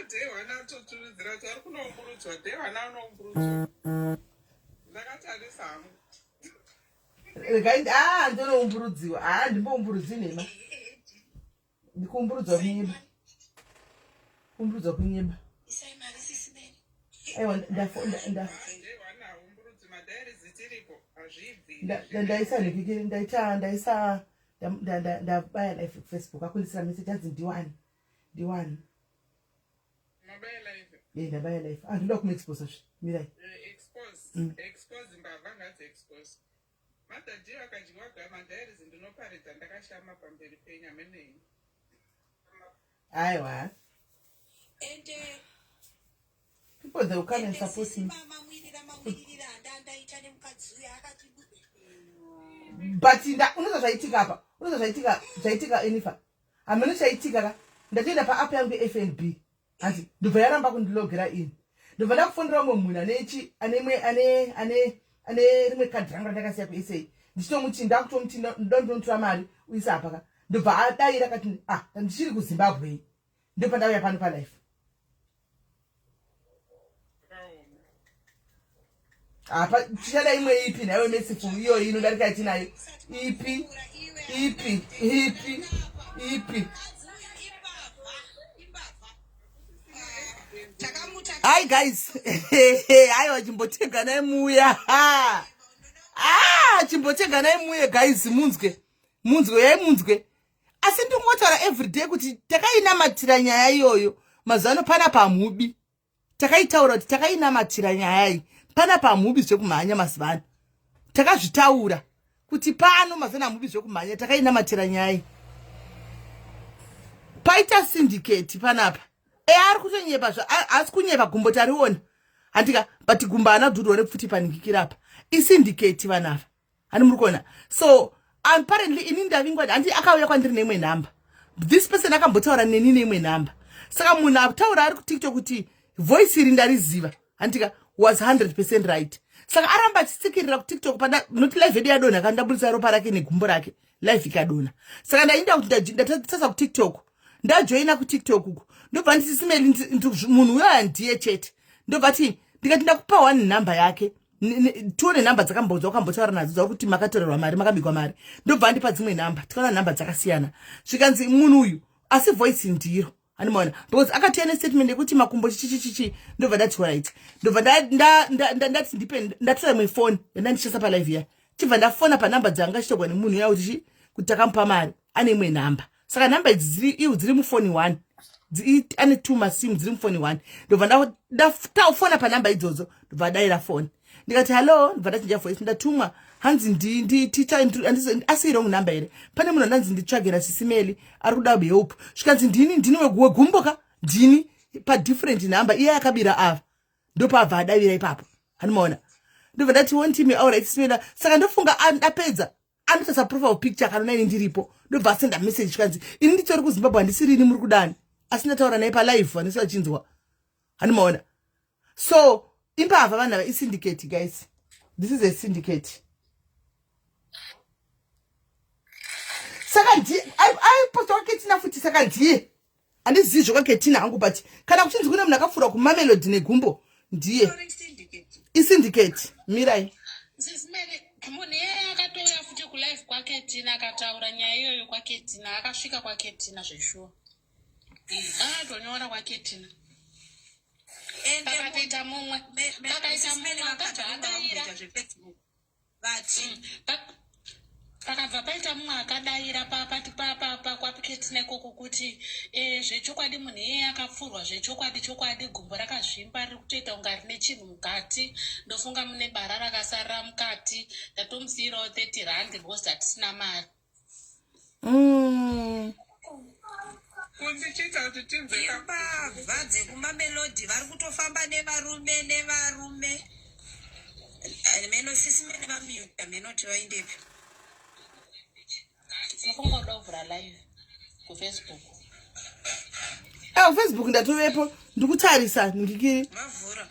Day one atoturudzira kuti ari kunoumburudzwa. Day one anoumburudzwa. Ndakatarisa hangu. Regai ah ndonoumburudziwa. Ah ndimboumburudzi nhema. Ndikuumburudzwa kunyeba. Kuumburudzwa kunyeba. Aiwa ndafo nda ndaisa ndikikiri ndaita ndaisa ndabaya live kufacebook akundisira message anzi ndiwani ndiwani e ndabaya live ah ndoda kumuexposa zve mirai eh, expose mbavha ngadziexpose madhadhi akadyiwa gama diaries ndinoparidza ndakashama pamberi penyu amenei aiwa and eh, people they will come and support me but unoza zvaitika apa unoza zvaitika zvaitika enifa hameno chaitika ka ndatoenda paapp yangu yefnb hanzi ndobva yaramba kundilogera ini ndobva ndakufonera umwe munhu anechi ane imwe ane ane ane rimwe kadhi rangu randakasiya kusa ndichitomuti ndakutomuti ndondonotora mari uise apa ka ndobva adaira kati ah ndichiri kuzimbabwe ndopandauya pano palife apa tichada imwe ipi nhaiwe merciful iyoyi inodarika yatinayo ipi ipi ipi ipi hi guys aiwa chimboteganai muya ah chimboteganai muye guys munzwe munzwe yai munzwe asi ndingotaura everyday kuti takainamatira nyaya iyoyo mazuva ano pana pamhubi takaitaura kuti takainamatira nyaya iyi pana pamhubi zvekumhanya mazuva ano takazvitaura kuti pano mazuva ano hamhubi zvekumhanya takainamatira nyaya iyi paita syndicate panapa e ari kutonyepa haasi kunyepa gumbo tariona handika but gumbo haana dhudwa repfuti paningikira apa isyndicate vanava hani muri kuona so apparently ini ndavingwa handi akauya kwandiri neimwe nhamba this person akambotaura neni neimwe nhamba saka munhu ataura ari kutiktok kuti voice iri ndariziva handika was 100 percent right saka aramba achitsikirira kutiktok panda not live yedu yadonha ka ndaburitsa ropa rake negumbo rake live ikadonha saka ndainda kuti ndatasa kutiktok ndajoina kutiktok uku ndobva ndisisimeli munhu uyo handiye chete ndobva ti ndikati ndakupa one number yake tione nhamba dzakambonzwa ukambotaura nadzo dzauri kuti makatorerwa mari makabikwa mari ndobva andipa dzimwe nhamba tikaona nhamba dzakasiyana zvikanzi munhu uyu asi voice ndiro andimaona because akatiya nestatement yekuti makumbo chichichichichi ndobva ndati right ndobva ndati ndipe ndatora imwe foni yandandishasa palive iya chibva ndafona panhamba dzanga chitogwa nemunhu iya kuti chi kuti takamupa mari ane imwe nhamba saka nhamba idzi dziri iwo dziri mufoni one ane two masimu dziri mufoni one ndobva ndafona panhamba idzodzo ndobva adaira foni ndikati hallo ndobva ndachinja voice ndatumwa hanzi nditicha asi wrong number here pane munhu andanzi nditsvagera sisimeli ari kuda help zvikanzi ndini ndini wegumboka ndini padifferent number iye akabira ava ndopaabva adavira ipapo handimaona ndobva ndati wontimi aurit simela saka ndofunga ndapedza anotarisa profile picture akanoona ini ndiripo ndobva asenda message chikanzi ini nditori kuzimbabwe handisirini muri kudani asi ndataura naye palive vanese vachinzwa handimaona so imbavha vanhu ava isyndicate guys this is a syndicate saka ndiye aiposta kwaketina futi saka ndiye handizivi zvekwaketina hangu but kana kuchinzi kune munhu akapfuura kumamelodi negumbo ndiye isyndicate mirai munhu iyeye akatouya futi kulife kwaketina akataura nyaya iyoyo kwaketina akasvika kwaketina zveshuwa akatonyora kwaketina pakatoita mumwe pakaita mumwe akabva adaira vati mm. pakabva paita mumwe akadaira kwapiketina ikoko kuti eh, zvechokwadi munhu iyeye akapfurwa zvechokwadi chokwadi gumbo rakazvimba riri kutoita kunga rine chinhu mukati ndofunga mune bara rakasarira mukati ndatomusiyirawo 30 rand because hatisina mari mm. Kundichiita kuti tinzwe ka- Imbavha dzekumamelodi vari kutofamba nevarume nevarume. Eh, Meno sisi mene vamute meno kuti vaendepi. Mufunga kuvhura live kufacebook. Eh, kufacebook ndatovepo ndikutarisa ndikiri Vavhura.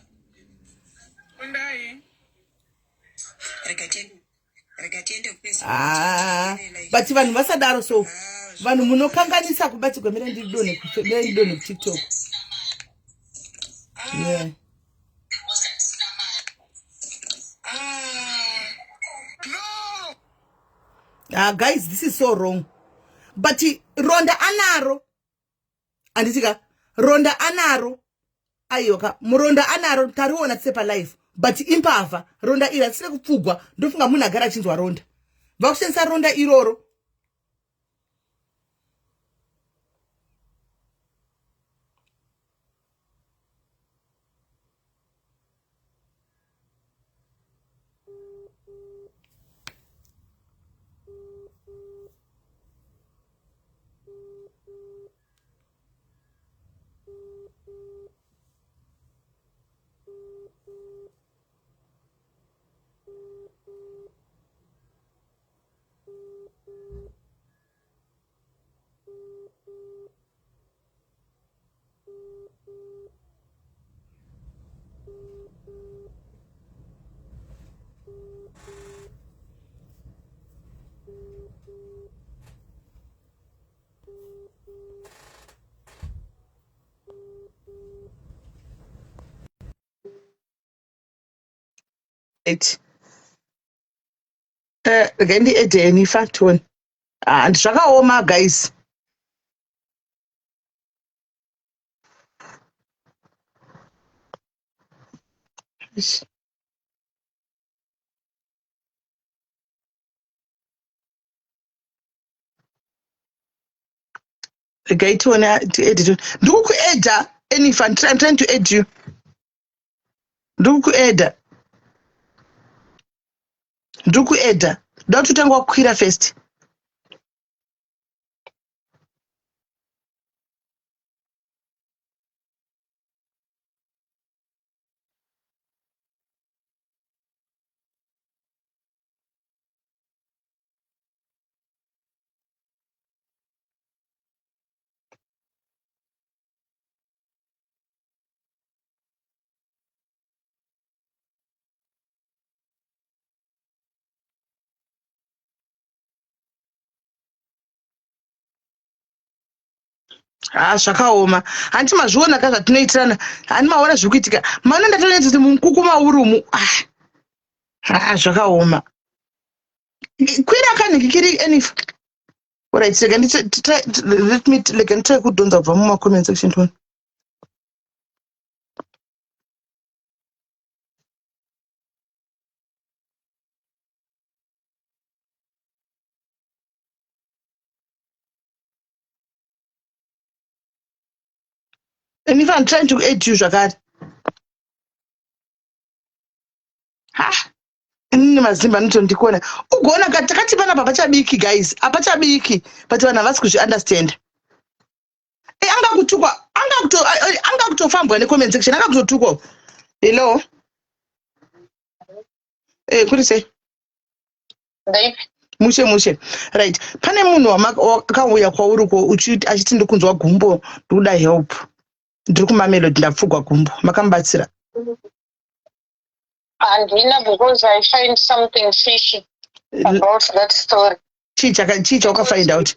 Kundai. Rega tiende. Ah, but vanhu vasadaro so vanhu munokanganisa kubatigwa mira ndidonhe mira ndidonhe kutiktok. Yeah. Ah, guys, this is so wrong. But ronda anaro. Anditi ka ronda anaro. Aiwa muronda anaro tariona tse pa live. But impava ronda iri hatisire kupfugwa ndofunga munhu agara achinzwa ronda. Vakushandisa ronda iroro. Right. Regai ndiedhe enifa tione. Ah, zvakaoma guys. Regai tione tiedhe tione. Ndikukuedha enifa, I'm trying to add you. Ndikukuedha. Ndikukuedha. Ndoda kuti utange wakwira first. Ha, zvakaoma. Hanti mazviona ka zvatinoitirana? Hanti maona zviri kuitika? Mana ndatonetsa kuti munkuku mauri umu. Ah. Ha, zvakaoma. Kwira kanhiki kiri enifa. Alright, rega nditry let me rega nditry kudhonza kubva muma comment section tione. And if I'm trying to add you zvakare. Ha! Inini mazimba anotondikona. Ugoona ka takati panapa pachabiki guys. Apachabiki but vanhu havasi kuzvi understand. E, anga kutukwa, anga kuto anga kutofambwa ne comment section, anga kutotukwa. Hello. Eh, kuri sei? Ndaipi? Mushe mushe. Right. Pane munhu akauya kwauri ko uchiti achiti ndikunzwa gumbo, ndikuda help. Ndiri kumamelodi ndapfugwa gumbo. Makamubatsira? Handina because I find something fishy about that story. Chii chaka chii chauka find out?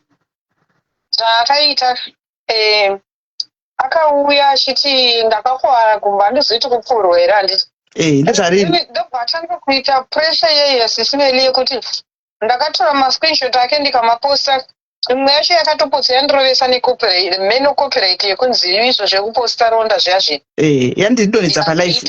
Zvaakaita eh, akauya achiti ndakakuwara gumbo handizoiti kupfurwa here handiti? Eh, ndozvariri. Ndobva atanga kuita pressure yeye sisi Meli yekuti ndakatora mascreenshot ake ndikamaposta imwe yacho yakatopotsa yandirovesa necopyright meno copyright yekunzi izvo zvekuposta ronda zviya zviya eh yandidonhedza palife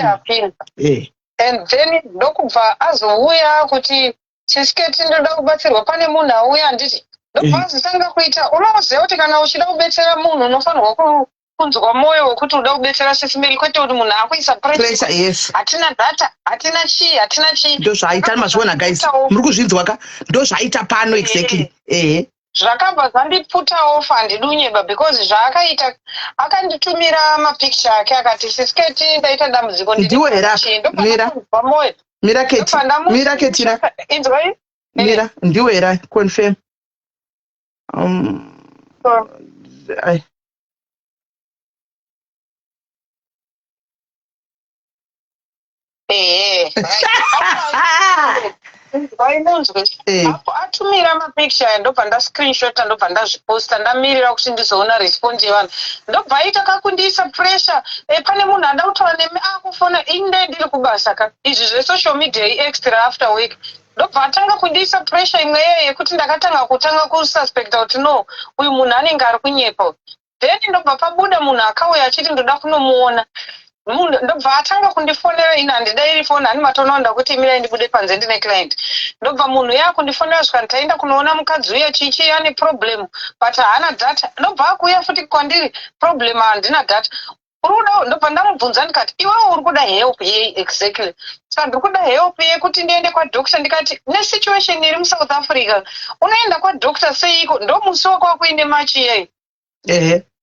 eh and then ndokubva azouya kuti Chisiketi ndoda kubatsirwa pane munhu auya handiti ndobva azotanga kuita unoziva kuti kana uchida kubetsera munhu unofanirwa kunzwa mwoyo wekuti uda kubetsera sisimeli kwete kuti munhu akuisa pressure yes hatina data hatina chii hatina chii ndozvaaita mazviona guys muri kuzvinzwa ka ndozvaaita pano exactly ehe zvakabva zvandiputa off handidunyeba because zvaakaita akanditumira mapicture ake akati sisiketi ndaita dambudziko ndiwo here apa mira mwoyo mira keti mira ketira inzwai mira ndiwo here confirm ai ehe Apo atumira mapicture aya, ndobva ndascreenshota, ndobva ndazviposta, ndamirira kuti ndizoona response yevanhu. Ndobva aita kakundiisa pressure, pane munhu ada kutaura nemi, akufona. Inde ndiri kubasa ka, izvi zvesocial media iextra after work. Ndobva atanga kundiisa pressure imwe iyeyo yekuti ndakatanga kutanga kususpecta kuti no, uyu munhu anenge ari kunyepa. Then ndobva pabuda munhu akauya achiti ndoda kunomuona munhu. Ndobva atanga kundifonera, ini handidairi foni, hani matonoenda kuti mirai ndibude panze, ndine client. Ndobva munhu yakundifonera, svika taenda kunoona mukadzi uya, chichi ane problem but haana data. Ndobva akuuya futi kwandiri, problem handina data, uri kuda. Ndobva ndamubvunza ndikati, "Iwewe uri kuda help yei exactly?" Saka ndiri kuda help yekuti ndiende kwadoctor. Ndikati, "Nesituation iri muSouth Africa, unoenda kwadoctor seiko?" Ndomusi wakwakuine Machi iyei.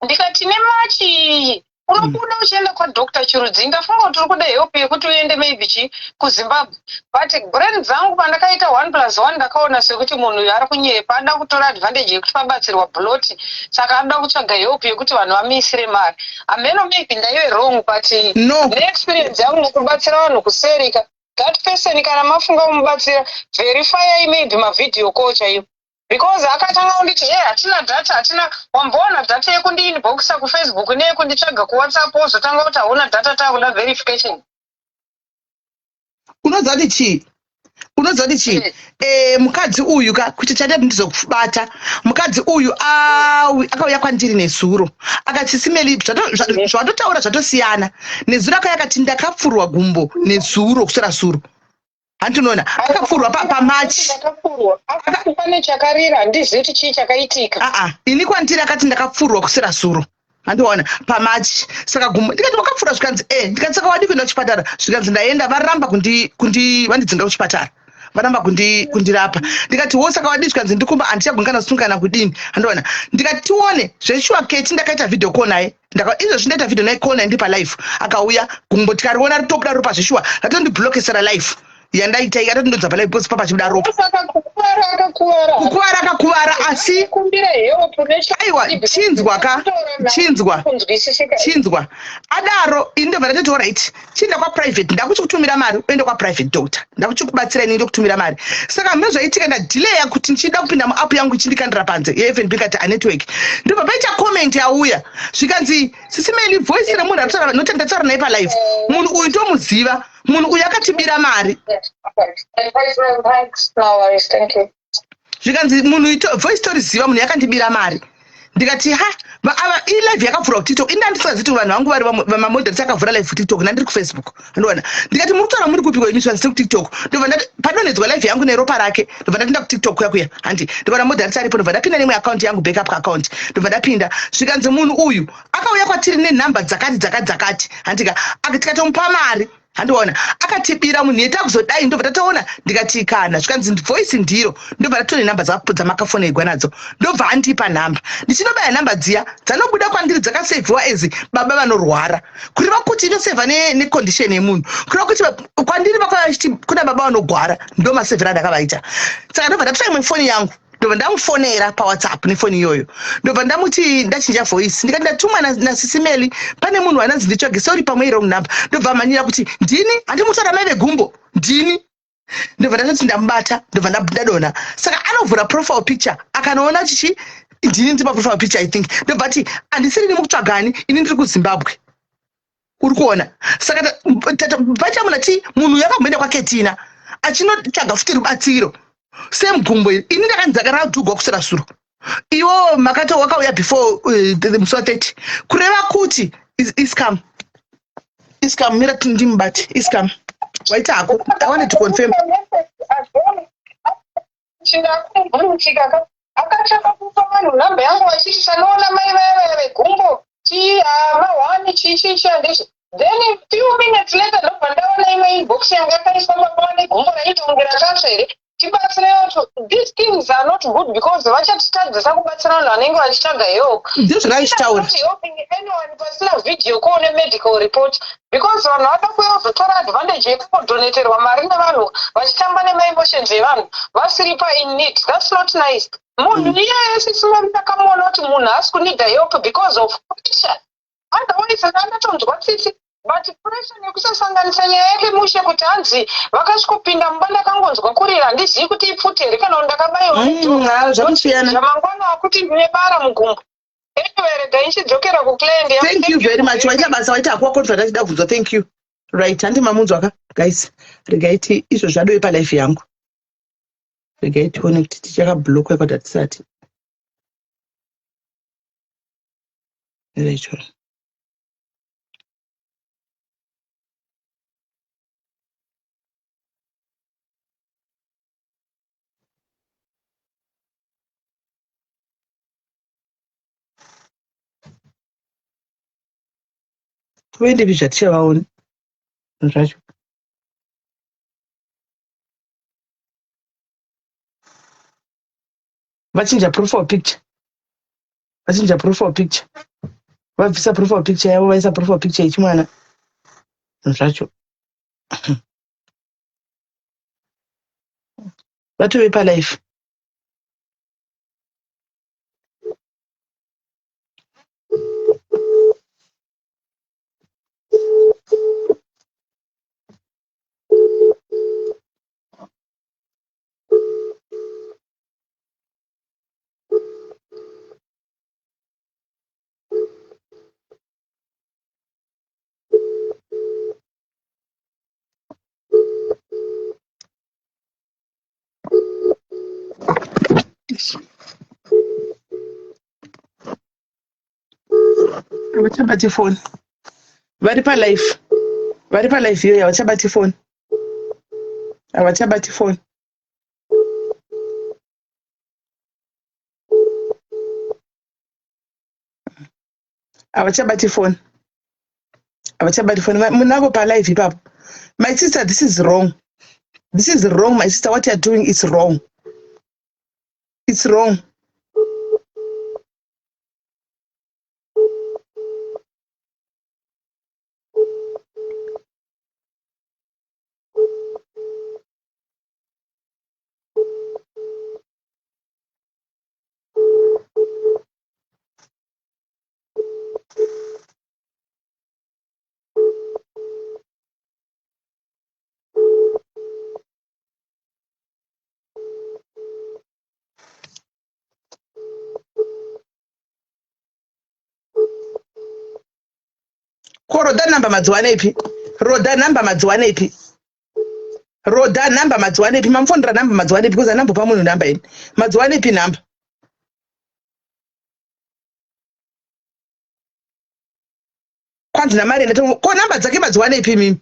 Ndikati, "Nemachi iyi unobuda uchienda kwadoctor chirudzi? Ndafunga kuti uri kuda help yekuti uende maybe chi kuZimbabwe." But brain dzangu, pandakaita one plus one, ndakaona sekuti munhu uyu ari kunyepa, ada kutora advantage yekuti pabatsirwa bloti, saka anoda kutsvaga help yekuti vanhu vamuisire mari. Hameno, maybe ndaive wrong, but No. neexperience yangu mukubatsira vanhu kuserika, that person kana mafunga kumubatsira, verifyai maybe mavideo call chaiwo, because akatanga kunditi, "Ye, hatina data, hatina." Wamboona data yekundiinboxa kuFacebook neyekunditsvaga kuWhatsApp, wozotanga kuti hauna data, taakuda verification? Unoziva kuti chii? Unoziva kuti chii? Mukadzi uyu ka, kuti chandati ndizokubata, mukadzi uyu akauya kwandiri nezuro akati, "Simeli, zvatotaura zvatosiyana." Nezuro akauya akati, "Ndakapfurwa gumbo nezuro kuswera suro." Handinoona akapfurwa paMachi. Ndakapfurwa, akati pane chakarira, handizivi kuti chii chakaitika. Aa, ini kwandiri akati, "Ndakapfurwa kuswera suro," handiona, paMachi. Saka gumbo, ndikati, "Wakapfura?" Zvikanzi, "E." Ndikati, "Saka wadi kuenda kuchipatara?" Zvikanzi, "Ndaenda, varamba kundi vandidzinga kuchipatara, varamba kundirapa." Ndikati, "Wo, saka wadi?" Zvikanzi, "Ndikumba, handichagoni kana kusungana kudini." Handiona, ndikati, "Tione zveshuwa." Keti, ndakaita video call naye. Izvozvi ndaita video naye, call naye, ndi palive. Akauya, gumbo tikariona ritobuda ropa zveshuwa. Ratondiblockesera live yandaita, ikatotindodza palive because papachibuda ropa. Saka kukuvara akakuvara. Kukuvara akakuvara, asi Kumbira help. Aiwa, chinzwa ka, chinzwa. Kunzwisisika. Chinzwa, adaro ini ndobva ndatoti, "Alright, chienda kwaprivate, ndakuchikutumira mari, uende kwaprivate doctor, ndakuchikubatsira ini, ndokutumira mari." Saka mune zvaitika, ndadhileya kuti ndichida kupinda muapp yangu, ichindikandira panze yeFNB, kati anetwork. Ndobva paita comment yauya, zvikanzi, "Sisimeli, voice remunhu arikutaura noti ndataura naye palive, munhu uyu ndomuziva, munhu uyu akatibira mari." No worries, thank you. Zvikanzi, "Munhu voice toriziva, munhu yakandibira mari." Ndikati, "Ha, ava ilive yakavhurwa kuTikTok." Ini ndandisingazivi kuti vanhu vangu vari vamamodels akavhura live kuTikTok, nandiri kuFacebook. Andiona, ndikati, "Muri kutaura muri kupiko imi?" Zvikanzi, "KuTikTok." Ndobva ndati padonhedzwa live yangu neropa rake, ndobva ndapinda kuTikTok kuya kuya, handi ndikaona moderator aripo. Ndobva ndapinda neimwe account yangu, backup account. Ndobva ndapinda, zvikanzi, "Munhu uyu akauya kwatiri nenhamba dzakati dzakati dzakati," handika, tikatomupa mari, handiona, akatibira munhu yetakuzodai. Ndobva tatoona, ndikati, "Kana?" Zvikanzi, "Voice ndiro." Ndobva ndatone nhamba dzamakafonegwa nadzo. Ndobva andipa nhamba, ndichinobaya nhamba dziya, dzanobuda kwandiri dzakasevhiwa as baba vanorwara, kureva kuti inosevha necondition yemunhu, kureva kuti kwandiri vakauya vachiti kuna baba vanogwara, ndo masevhero andakavaita. Saka ndobva ndatora imwe foni yangu, ndobva ndamufonera paWhatsApp nefoni iyoyo. Ndobva ndamuti ndachinja voice, ndikati, "Ndatumwa nasisimeli, pane munhu ananzi nditsvage, sorry, pamwe irong number." Ndobva amanyira kuti, "Ndini, handimutaura mai vegumbo, ndini." Ndobva ndatoti ndamubata, ndobva ndadonha. Saka anovhura profile picture, akanoona chichi ndini ndiri paprofile picture, I think. Ndobva ati, "Handisiri mukutsvagani, ini ndiri kuZimbabwe." Uri kuona? Saka pachamuna ti munhu yakamboenda kwaKetina achinotsvaga futi rubatsiro, same gumbo iri. Ini ndakanzi akaradhugwa kusera suro, iwo makato wakauya before musi wa30, kureva kuti iscam, iscam. Mira ndimubate, iscam. Waita hako, I wanted to confirm. Chindakumburuchika, akatanga kupa vanhu nhamba yangu vachiti, "Tanoona mai vaya vaya vegumbo, ti mahwani chichichi." Handizvo? Then few minutes later ndobva ndaona imwe inbox yangu yakaiswa, "Baba negumbo raita kunge rakatsva here, tibatsirewo." These things are not good because vachatitadzisa kubatsira vanhu vanenge vachitsvaga help. Ndizvo zvakaichitaura. Not helping anyone pasina video call nemedical report, because vanhu vada kuuya kuzotora advantage yekungodoneterwa mari nevanhu, vachitamba nemaemotions evanhu vasiri pa in need. That's not nice. Munhu iyeye, sisimari, ndakamuona kuti munhu haasi kuneeda help because of pressure. Otherwise ndandatonzwa tsitsi. But pressure nekusasanganisa nyaya yake mushe kuti hanzi vakasvikopinda mumba ndakangonzwa kurira handizivi kuti ipfuti here kana kuti ndakabaiwa Mm, zvakusiyana. Zvamangwana akuti ndine bara mugumbo. Anyway, regai ndichidzokera kuclient yangu. Thank you very much. Waita basa, waita hakuwa contract achida kubvunzwa. Thank you. Right, handi mamunzwa ka guys. Regai ti izvo zvadoi palife yangu. Regai tione kuti tichakablockwa kwati hatisati. Right. Toendepi zvatichavaona zvacho. Vachinja profile picture. Vachinja profile picture. Vabvisa profile picture yavo vaisa profile picture yechimwana. Zvacho. Vatove palife. Havachabati foni. Vari palife. Vari palife iyoyo havachabati foni. Havachabati foni. Havachabati foni. Havachabati foni. Munavo palive ipapo. My sister, this is wrong. This is wrong, my sister. What you are doing is wrong. It's wrong. Ko Roda number madziwanepi? Roda number madziwanepi? Roda number madziwanepi? Mamufonera number madziwanepi? Because anambopa munhu number ini. Madziwanepi number? Kwanzi namari ndato ko number dzake madziwanepi imimi?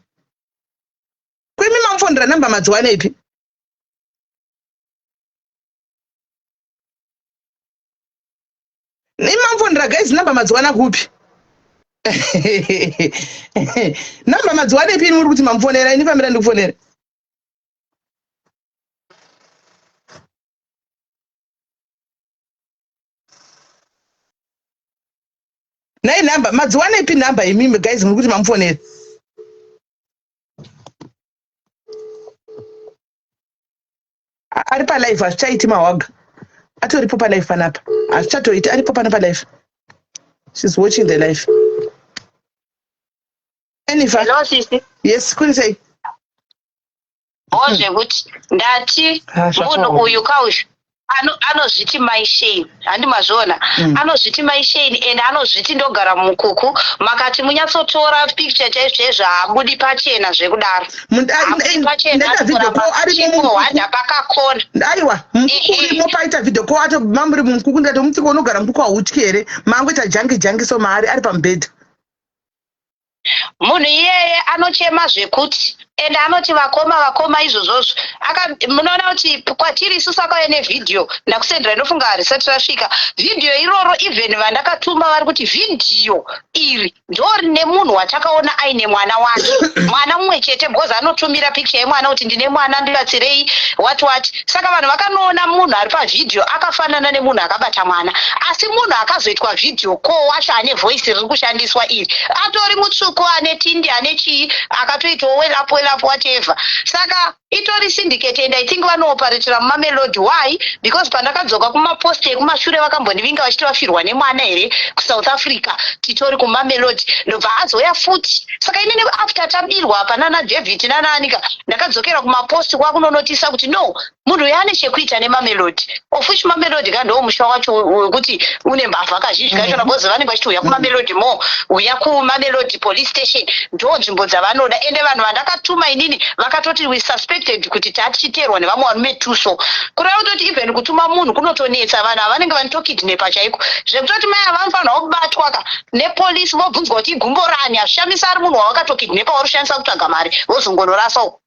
Kwemi mamufonera number madziwanepi? Imi mamufonera guys number madziwana kupi? Number madziwanepi imi muri kuti mamufonera ini pamira ndikufonera. Nhai number madziwanepi number imimi guys muri kuti mamufonera. Ari palive hazvichaiti mawaga. Atoripo palive panapa. Hazvichatoiti aripo pano palive. She's watching the live. Enifa. Hello sisi. Yes, kuri sei? Bho zvekuti ndati Ah, zvakaoma. munhu uyu kauyu anozviti mai Shane handi mazviona anozviti mai Shane and anozviti ndogara mumukuku makati munyatsotora picture chaizvo chaizvo haabudi pachena zvekudaro. Haabudi pachena Ndaita video arikuramba call arimo chipo mumukuku. handa pakakona. Aiwa, mukuku urimo paita video call ato mamuri mumukuku ndikati mutsiko unogara mukuku hautyi here? Mangoita jangi jangi so maari ari pamubhedha. Munhu iyeye anochema zvekuti and anoti vakoma vakoma izvozvozvo aka munoona kuti kwatiri isusu akauya nevhidhiyo ndakusendera ndofunga harisati rasvika vhidhiyo iroro even vandakatuma vari kuti vhidhiyo iri ndorine munhu watakaona aine mwana wake mwana mumwe chete because anotumira picture yemwana kuti ndine mwana ndibatsirei what what saka vanhu vakanoona munhu ari pavhidhiyo akafanana nemunhu akabata mwana asi munhu akazoitwa vhidhiyo ko wacho ane voice riri kushandiswa iri atori mutsvuku ane tindi ane chii akatoitawo well up well up whatever saka itori syndicate and I think vanooparetera mumamelodi why because pandakadzoka kumapost ekumashure vakambondivinga vachiti vafirwa nemwana here kusouth africa titori kumamelodi ndobva azouya futi Saka inini after tabirwa apa nana David nanaanika, ndakadzokera kumapost kwakunonotisa kuti no, munhu uyu ane chekuita neMamelodi, of which Mamelodi ka ndo musha wacho wekuti une mbavha kazhinji kachona, because vanenge vachiti uya kuMamelodi mo, uya kuMamelodi police station, ndo nzvimbo dzavanoda. Ende vanhu vandakatuma inini vakatoti we suspected kuti tatichiteerwa nevamwe varume tuso. Kureva kutoti even kutuma munhu kunotonetsa, vanhu havanenge vanotokidnepa chaiko, zvekutoti mai ava vanofanirwa kubatwa ka nepolisi, vobvunzwa kuti igumbo rani. Hazvishamisa ari munhu wavakatokidnepa, vari kushandisa kutsvaga mari, vozongonorasa uko.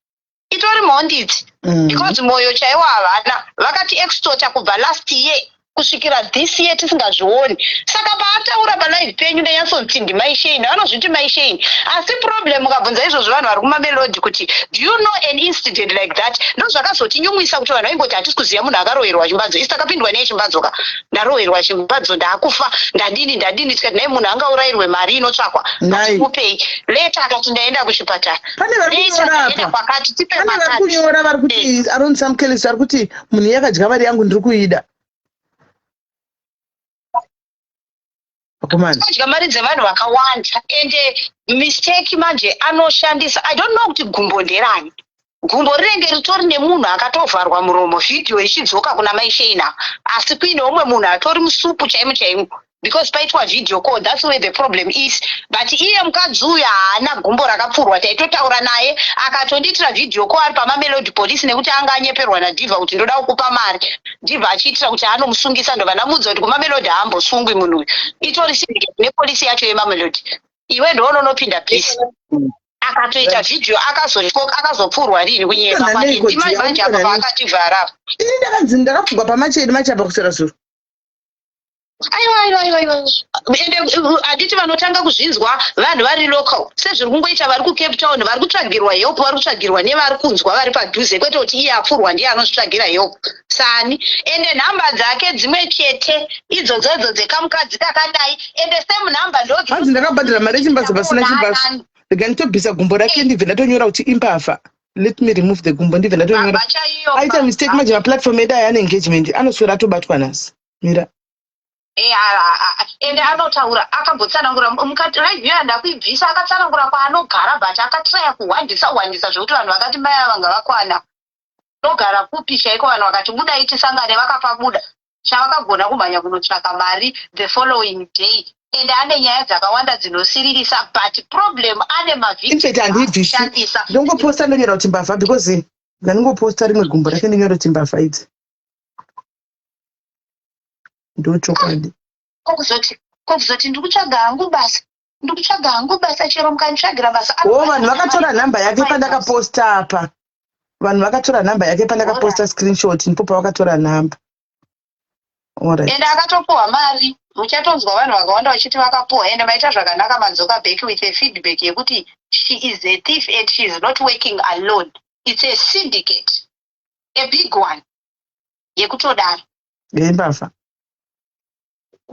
Itori mhondi idzi, because mwoyo chaiwo havana. Vakati extorta kubva last year kusvikira this year tisingazvioni. Saka paataura palive penyu, ndanyatsonzi ndiMai Shane, vanozviti Mai Shane. Asi problem, ukabvunza izvozvo vanhu vari kuMamelodi kuti do you know an incident like that, ndo zvakazotinyumwisa kuti vanhu vaingoti hatisi kuziva munhu akaroverwa chimbadzo. Isi takapindwa neye chimbadzo ka, ndaroverwa chimbadzo, ndaakufa, ndadini ndadini. Tikati nai, munhu angaurayirwe mari inotsvakwa? Atikupei leta. Akati ndaenda kuchipatara. Pane vari kunyora apa. Kwakati tipe. Pane vari kunyora, vari kuti aron Samkelis ari kuti munhu yakadya mari yangu, ndiri kuida akomana. Adya mari dzevanhu vakawanda. Ende mistake manje anoshandisa, I don't know kuti gumbo nderani. Gumbo rinenge ritori nemunhu akatovharwa muromo, vhidhiyo ichidzoka kuna Mai Sheina, asi kuine umwe munhu atori musupu chaimo chaimo, because paitwa video call. That's where the problem is. But iye mukadzi uyu haana gumbo rakapfurwa. Taitotaura naye, akatondiitira video call ari paMamelodi police, nekuti anga anyeperwa naDhivha kuti ndoda kukupa mari, Dhivha achiitira kuti anomusungisa. Ndobva ndamudza kuti kuMamelodi haambosungwi munhu uyu, itori syndicate nepolisi yacho yeMamelodi. Iwe ndounonopinda peace. Akatoita vhidhiyo, akazotyoka, akazopfurwa rini? Kunyepa kwake. Ndimai manje apa paakativhara apa. Ini ndakanzi ndakapfugwa pamacheni machapa kuswera zuro. Aiwa, aiwa, aiwa, aiwa. Ende handiti vanotanga kuzvinzwa vanhu vari local, sezviri kungoita vari kuCape Town, vari kutsvagirwa help, vari kutsvagirwa nevari kunzwa vari padhuze, kwete kuti iye apfurwa ndiye anozvitsvagira help sani. Ende nhamba dzake dzimwe chete idzodzodzo dzekamukadzi kakadai, ende same nhamba. Hanzi ndakabhadhara mari yechimbadzo pasina chimbadzo. Rega nditobvisa gumbo rake, ndibve ndatonyora kuti imbavha. Let me remove the gumbo, ndibve ndatonyora. Aita mistake manje, maplatform edu aya ane engagement, anoswera atobatwa nhasi. Mira. Ende anotaura, akambotsanangura mukati live iyo ndakuibvisa, akatsanangura kwaanogara, but akatraya kuhwandisa hwandisa zvekuti vanhu vakati mai ava ngavakwana, nogara kupi chaiko? Vanhu vakati budai tisangane, vakapabuda. Chavakagona kumhanya kunotsvaka mari the following day. Ende ane nyaya dzakawanda dzinosiririsa, but problem ane Infact handibvisi, ndongoposta ndonyora kuti mbavha, because ndandingoposta rimwe gumbo rake, ndonyora kuti mbavha idzi, ndochokwadi. Kokuzoti ndiri kutsvaga hangu basa, ndiri kutsvaga hangu basa, chero mukanditsvagira basa. O, vanhu vakatora nhamba yake pandakaposta apa. Vanhu vakatora nhamba yake pandakaposta screenshot, ndipo pavakatora nhamba. Ende akatopuhwa mari. Muchatonzwa vanhu vakawanda vachiti vakapuhwa. Ende maita zvakanaka madzoka back with a feedback yekuti she is a thief and she is not working alone. It's a syndicate, a big one yekutodaro. Yembavha.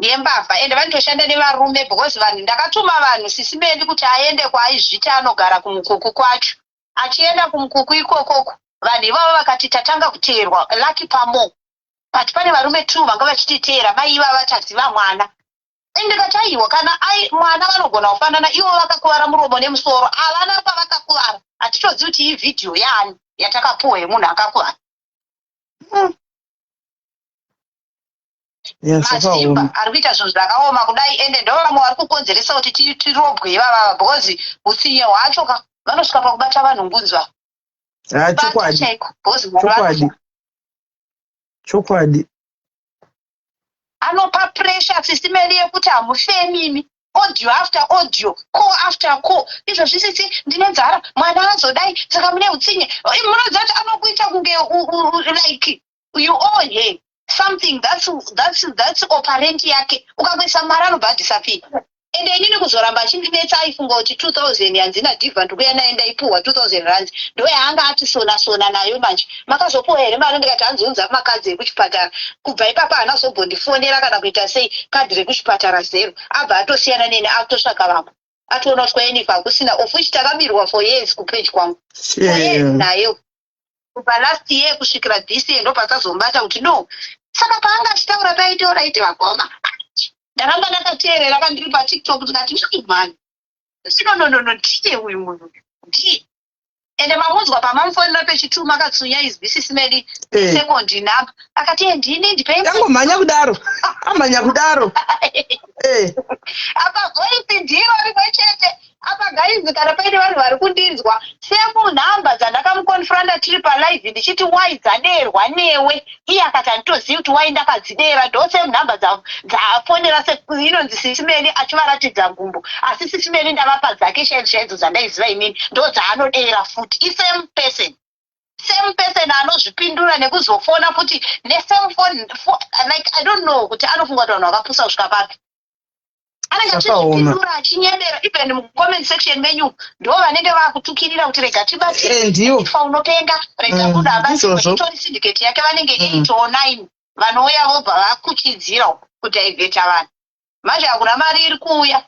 Yembavha. Ende vanotoshanda nevarume, because vanhu ndakatuma vanhu sisimendi kuti aende kwaaizviti anogara kumukuku kwacho. Achienda kumukuku ikokoko, vanhu ivavo vakati tatanga kuteerwa lucky pamo, but pane varume two vanga vachititeera, mai ivava taziva mwana. Ndikati aiwa, kana ai mwana vanogona kufanana, ivo vakakuvara muromo nemusoro, havana pavakakuvara. Hatitozivi kuti ivhidhiyo yaani yatakapuwa yemunhu akakuvara. Mazimba ari kuita zvinhu zvakaoma kudai. Ende ndo vamwe vari kukonzeresa kuti tirobwe ivavava, because utsinye hwacho ka, vanosvika pakubata vanhu ngunzwa. Chokwadi. Chaiko, because Chokwadi, chokwadi. Anopa pressure sisimeli yekuti hamufemimi, audio after audio, call after call. Izvozvi sisi ndine nzara, mwana azodai, saka mune utsinye. Munoziva kuti anokuita kunge like you owe her something. That's operate yake. Ukangoisa mari anobva adisappear. Ende inini kuzoramba achindinetsa, aifunga kuti 2000 yanzi nadhivha ndikuya naye, ndaipuhwa 2000 rands, ndo yaanga ati sona sona nayo. Manje makazopuwa here mari? Ndikati hanziunza makadzi ekuchipatara. Kubva ipapo haana zombondifonera kana kuita sei. Kadhi rekuchipatara zero. Abva atosiyana neni, akutotsvaka vamwe, atoona kuti kwaenifa hakusina, of which takabirwa for years kupage kwangu, for years nayo, kubva last year kusvikira this year. Ndopasazomubata kuti no. Saka paanga achitaura paitaura iti vakoma, ndaramba ndakateerera kandiri paTikTok, ndikati mani. No, no, no, no, ndiye uyu munhu, ndiye. Ende mamunzwa pamamufonera pechitu, makatsunya izwi, Sisi Melly. Second number akati, "Eh, ndini, ndipei." Angomhanya kudaro, amhanya kudaro. Apa voice ndiro rimwe chete apa. Guys, kana paine vanhu vari kundinzwa, semunhamba dzandakamuconfronta tiri palive ndichiti, "Wai dzaderwa newe?" Iye akati, "Handitozivi kuti wai ndakadzidera." Ndo same nhamba dzafonera inonzi Sisi Melly achivaratidza gumbo, asi Sisi Melly ndavapa dzake chaidzo chaidzo dzandaiziva inini, ndo dzaanodera futi. Isame person, same person anozvipindura nekuzofona futi nesame phone. Like, I don't know kuti anofunga kuti vanhu vakapusa kusvika papi. Anenge Zvakaoma. achizvipindura achinyebera. Even mucomment section menyu ndo vanenge vakutukirira kuti rega tibatsire. Ndiwo. Ifa unopenga, rega munhu abatsirwe. Ndizvozvo. Itori syndicate yake, vanenge 8 or 9 vanouya vobva vakuchidzira kudhaivheta vanhu. Manje hakuna mari iri kuuya.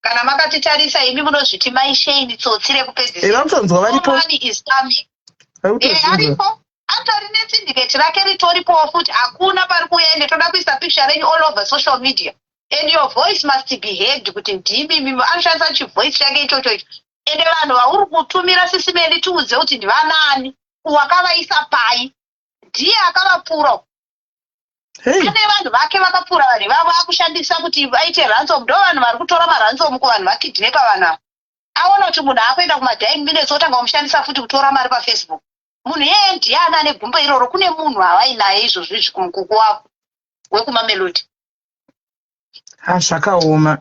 Kana makatitarisa imi munozviti maisheini, tsotsi rekupedzisira. Vakutonzwa varipo. No money is coming. Varikutozvinzwa. Aripo, atori nesyndicate rake ritoripowo futi. Hakuna pari kuuya. Ende toda kuisa picture renyu all over social media and your voice must be heard kuti ndimi mimi. Anoshandisa chivoice chake ichocho icho. Ende vanhu vauri kutumira, Sisi Melly, tiudze kuti ndivanani, wakavaisa pai, ndiye akavapfura. Hey. Ane vanhu vake vakapfuura vanhu ivavo, akushandisa kuti vaite ransom. Ndo vanhu vari kutora maransom kuvanhu vakidnepa vanhu ava. Aona kuti munhu akuenda kumadying minutes, otanga kumushandisa futi kutora mari paFacebook. Munhu iyeye ndiani ane gumbo iroro? Kune munhu havainaye izvozvo izvi kumukuku wako wekumamelodi. Ha, zvakaoma.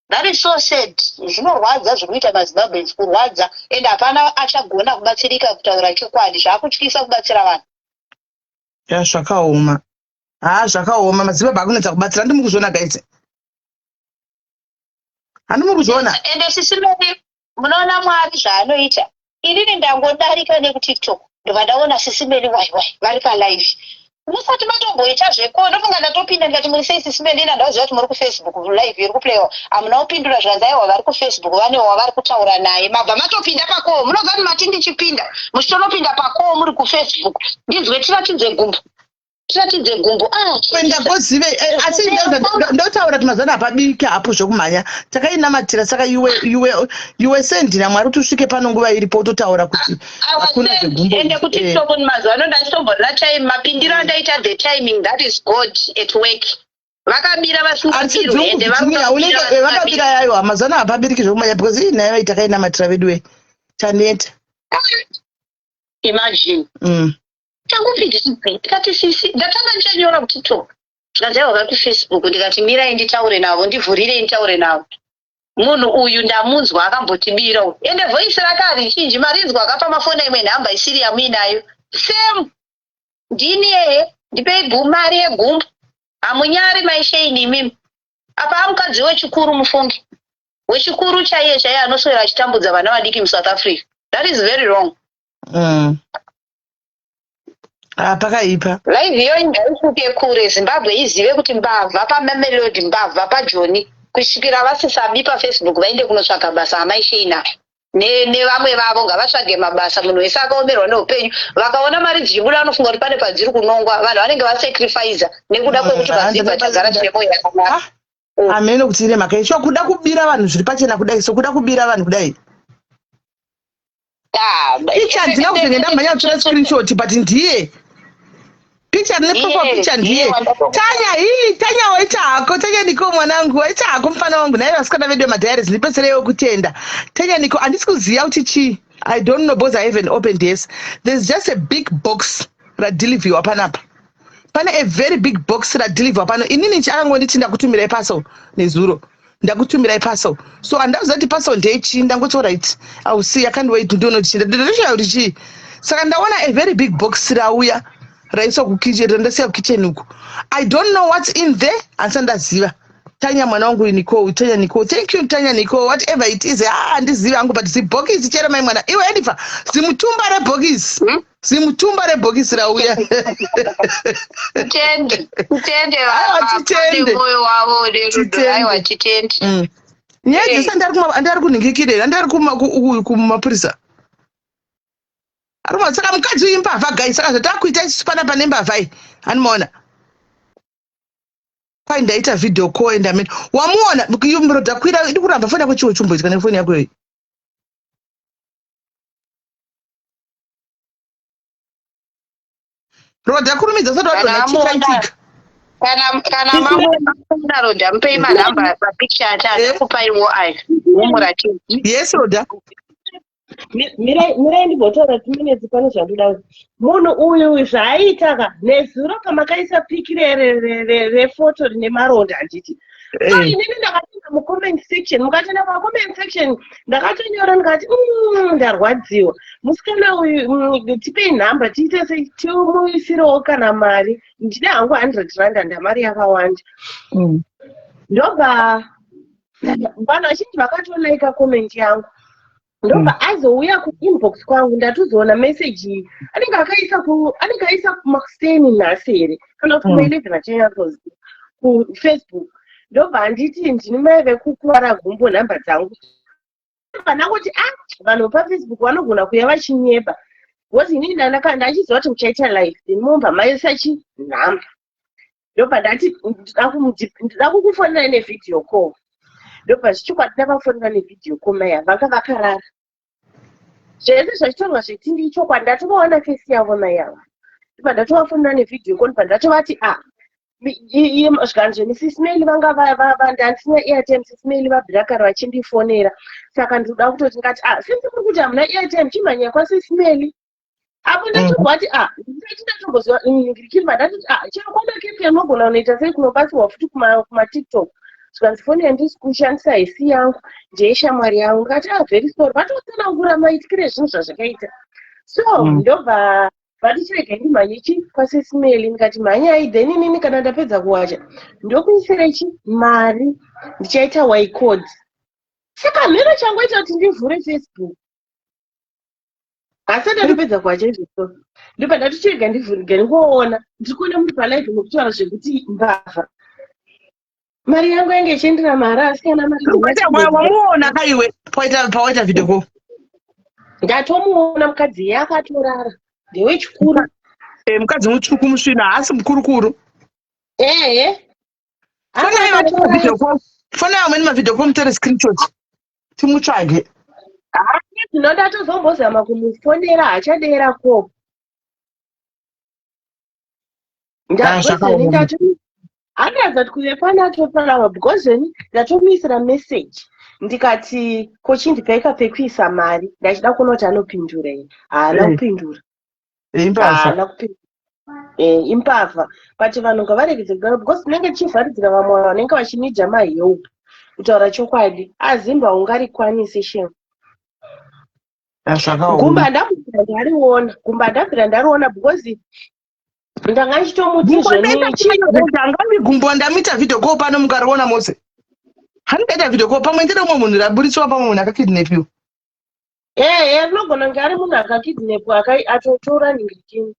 That is so sad. Zvinorwadza zviri kuita maZimbabweans, kurwadza. Ende hapana achagona kubatsirika. Kutaura chokwadi, zvaakutyisa kubatsira vanhu. Ya, zvakaoma. Ha, zvakaoma. MaZimbabwe akunetsa kubatsira. Handimuri kuzviona, guys? Handimuri kuzviona? Ende Sisi Melly, munoona Mwari zvaanoita. Inini ndangodarika nekuTikTok, ndobva ndaona Sisi Melly wai wai vari palive. Musati matomboita zveko, ndofunga ndatopinda ndikati, "Muri sei, Sisi Melly?" Ina ndakuziva kuti muri kuFacebook, live iri kuplaywa. Hamuna kupindura, zvanzi, "Aiwa, vari kuFacebook, vane wavari kutaura naye." Mabva matopinda pacall. Munobva kuti mati ndichipinda, muchitonopinda pacall muri kuFacebook. Ndinzwe, tiratidze gumbo, tiratidze gumbo. Ah, Ndagozive, asi ndotaura kuti mazana hapabiki hapo zvokumhanya. Takainamatira, saka iwe sendira Mwari kuti usvike pano nguva iripo, utotaura kuti hakuna zvegumbo. Ende kuTikTok mazuva ano ndaitomborina time. Mapindiro andaita, the timing, that is God at work. Vakabira vasingabirwe, ende Vakabira yayo. Mazana hapabiriki zvokumhanya because ii nayo takainamatira veduwe, taneta. Imagine. Tangopindisibve ndikati, "Sisi," ndatanga ndichanyora kuTikTok, zvikanzi, "Aiwa, vari kuFacebook." Ndikati, "Mirai nditaure navo, ndivhurirei nditaure navo. Munhu uyu ndamunzwa akambotibira uyu." Ende voice rake harichinji, marinzwa akapa mafoni imwe nhamba isiri yamuinayo. Same, "Ndini ehe, ndipei mari yegumbo." Hamunyari maisheini imimi? Apa amukadzi wechikuru, mufungi wechikuru chaiye chaiye anoswera achitambudza vana vadiki muSouth Africa. That is very wrong. Ah, pakaipa. Live iyoyi ngaisvike kure, Zimbabwe izive kuti mbavha paMamelodi, mbavha paJoni, kusvikira vasisabi paFacebook vaende kunotsvaga basa. Amaisheina nevamwe vavo ngavatsvage mabasa. Munhu wese akaomerwa neupenyu, vakaona mari dzichibuda vanofunga kuti pane padziri kunongwa. Vanhu vanenge vasacrifica nekuda kwekuti vazibva tagara tine mwoyo yakanaka. Ah, hamene kuti ine mhaka isho kuda kubira vanhu zviri pachena kudai, so kuda kubira vanhu kudai. Picture handina kuzenge ndamhanya kutora screenshot, but ndiye picture rine profile picture, ndiye Tanya. Ii, Tanya, waita hako. Tanya Niko, mwanangu, waita hako, mufana wangu. Naive vasikana vedu vemadiaries, ndipetsereiwo kutenda Tanya Niko. Handisi kuziva kuti chii. I don't know because I haven't opened. Yes, there's just a big box radeliverwa panapa. Pane a very big box radeliverwa pano. Inini akangonditi, "Ndakutumirai parcel nezuro, ndakutumirai parcel." So handaziva kuti parcel ndechii. Ndangoti, "Alright, I will see, I can't wait." Ndione kuti chii, ndatoshaya kuti chii. Saka ndaona a very big box rauya, raiswa kukitchen, randasiya kukitchen uku. I don't know what's in there, handisati ndaziva. Tanya mwana wangu Nicole, Tanya Nicole, thank you Tanya Nicole. Whatever it is, ah, handizivi hangu, but zibhokisi chero mai mwana iwe Enifa, zimutumba rebhokisi. Zimutumba rebhokisi rauya. Titende, titende. Aiwa, titende. Moyo wavo nerudo. Titende. Aiwa, titende. Nyaya dzese andari kunhingikirera, andari kumapurisa aruma. Saka mukadzi uyu imbavha, guys. Saka zvatakuita isusu panapa nembavha iyi, hanimaona. Kwai ndaita video call and amen. Wamuona murodha kwira iri kuramba foni yako chiwo chimboitika nefoni yako iyi. Rodha kurumidza usati wadonha chii chaitika. Kana kana mamuona Rodha mupei manhamba mapicture acho andakupaiwo ayo mumuratidze. Yes Rodha. Mirai ndimbotaura timinetsi pane zvandoda kuti munhu uyu zvaaiita ka nezuro pamakaisa piki refoto rine maronda handiti so eh. inini ndakapinda mucomment section mukatoenda pacomment section ndakatonyora ndikati mm, ndarwadziwa musikana uyu tipei nhamba tiite sei timuisirewo kana mari ndine hangu 100 rand handamari yakawanda ndobva vanhu vazhinji vakatolaika comment yangu ndobva azouya kuinbox kwangu ndatozoona message iyi anenge akaisa ku anenge aisa kumakuseni nhasi here kana kuti kuma11 achanyasoziva kufacebook ndobva anditi ndini mai vekukuvara gumbo nhamba dzangu ndobva ndangoti a ah, vanhu pafacebook vanogona kuya vachinyeba because inini ndachiziva kuti muchaita live then mobva maisa chi nhamba ndobva ndati ndida kukufonera nevideo call ndobva zvichokwadi ndavafonera nevideo call maya vanga vakarara zvese zvachitaurwa zvetindi ichokwadi ndatovaona fesi yavo mai ava ndobva ndatovafonera nevideo call ndobva ndatovati a ah, zvikanzi zvemisisi mail vanga vandandisina airtime sisi mail vabvira kare vachindifonera saka ndinoda kutoti ngati a ah, since muri kuti hamuna airtime chimhanyai kwasisi mail apo ndachobva ati ah ndisati ndatomboziva ngirikiri ndatoti ah chero kwana kepi anogona kunoita sei kunobatsirwa futi kumatiktok zvikanzi foni yandisi kushandisa haisi yangu ndeyeshamwari yangu ndikati ah very sorry vatotsanangura maitikire ezvinhu zvazvakaita so ndobva vati chirega ndimhanye chi kwasesimeli ndikati mhanyai then inini kana ndapedza kuwacha ndokuisira chi mari ndichaita ycode saka mheno changoita kuti ndivhure facebook asi ndatopedza kwacho izvozvo ndobva ndatochirega ndivhurige ndingoona ndiri kuona muri palive mukutaura zvekuti mbavha mari yangu yange ichiendera mari asi kana mariwamuona ka iwe pawaita video call ndatomuona mukadzi iye akatorara ndewechikuru eh, mukadzi mutsvuku musvina haasi mukurukuru ehe fonai vamweni mavideo call mutore screenshot timutsvage ndinoda tozombozama kumufonera hachadeera ko handaza kuti kuve panacho panapa because ini ndatomuisira message ndikati ko chindipaika pekuisa mari ndachida kuona kuti anopindura here haana eh. kupindura imbavha eh, imbavha but vanhu ngavaregedze kudaro because tinenge tichivharidzira vamwe vanenge vachinidha mahelp kutaura chokwadi azimba ungarikwanise shem gumba ndabvira ndariona gumba ndabvira ndariona because ndanga ndichitomuti zvonitangani gumbo ndamuita video call pano mukariona mose handingaita video call pamwe ndine umwe munhu raburitswa pamwe munhu akakidnapiwa Ehe, rinogona kunge ari munhu akakidnepwa atotora ningirikini.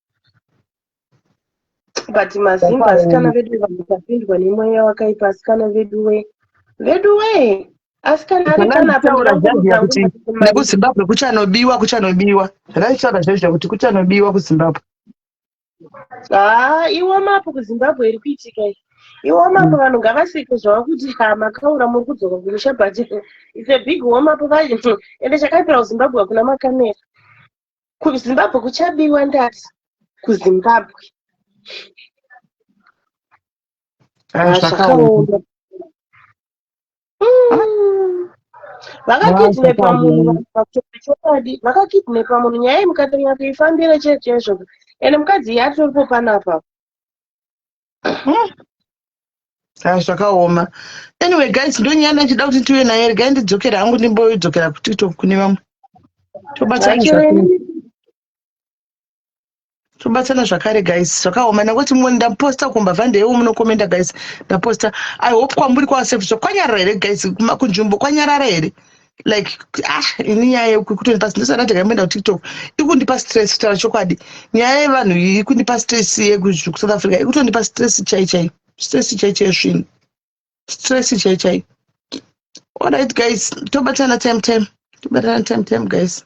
But mazimba asikana vedu vakapindwa nemweya wakaipa asikana veduwe. Veduwe! Asikana ari panapa ndinotaura zvaziya kuti nekuzimbabwe kuchanobiwa kuchanobiwa zvandaichitaura zvaizvo kuti kuchanobiwa kuzimbabwe haa iwomapo kuzimbabwe iri kuitika iyi iwomapo vanhu ngavaseke zvavo kuti ha makaura muri kudzoka kumusha but its a big womapo ende chakaipira kuzimbabwe hakuna makamera kuzimbabwe kuchabiwa ndati kuzimbabwe ah, zvakaoma Vakakidnepa munhu vakutopa chokwadi vakakidnepa munhu nyaya iyi mukatonyanya kuifambira chaizvo chaizvo ende mukadzi iye atoripo panapa Ah, zvakaoma anyway guys ndonyaya ndachida kuti tiuye naye regai ndidzokere hangu ndimbodzokera kutiktok kune vamwe tobatsana tobatsana zvakare guys zvakaoma nekuti mumwe ndaposta kumbavha ndeiwo munokomenda guys ndaposta i hope kwamuri kwasafe so kwanyarara here guys kunzvimbo kwanyarara here like ah ini nyaya yekutondipa ndisana ndakaimboenda kutiktok ikundipa stress kutaura chokwadi nyaya yevanhu iyi ikundipa stress yekusouth africa ikutondipa stress chai chai stress chai chai svinhu stress chai chai alright guys tobatana time time tobatana time time guys.